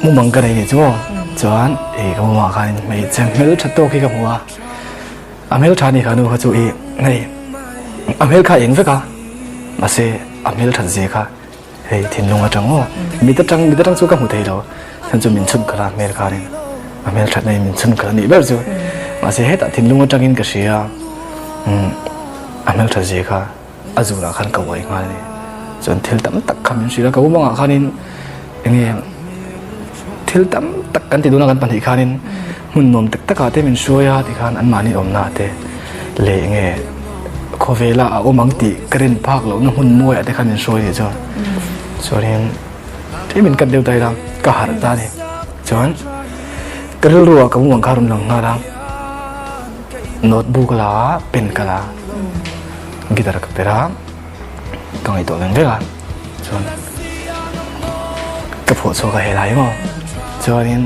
Mumang ka nei ni chu maw? Chuan i ka mumah khanin hmeichhe hmeltha tawk hi ka hmu a, a hmeltha ni kha nu kha chu i hei a hmel kha eng vek a, mahse a hmelthat zia kha hei thinlung atang maw mit atang mit atang chu ka hmu thei lo chhan chu min chhun khalh a hmel khanin a hmelthat na in min chhun khalh a nih ber chu mahse hetah thinlung atangin ka hria a hmelthat zia kha. A zurah khan ka uai nghal a ni. Chuan thil tam tak kha min hrilh a, ka umangah khanin enge thil tam tak kan ti dawn a kan pahnih khanin hmun nuam tak takah te min hruai a tikhan anmahni awmnaah te leh enge khawvela a awm ang tih ka rin phak lohna hmun mawiah te khan min hruai a nih chuan chuanin tlem in kat deuh ta ila ka harh ta a ni. Chuan ka rilruah ka umang kha a rawn lang nghal a. Notebook la a, pen ka la a, guitar ka perh a, ka ngaihtuah veng vek a, chuan ka phuah chhuak a helai maw chuanin.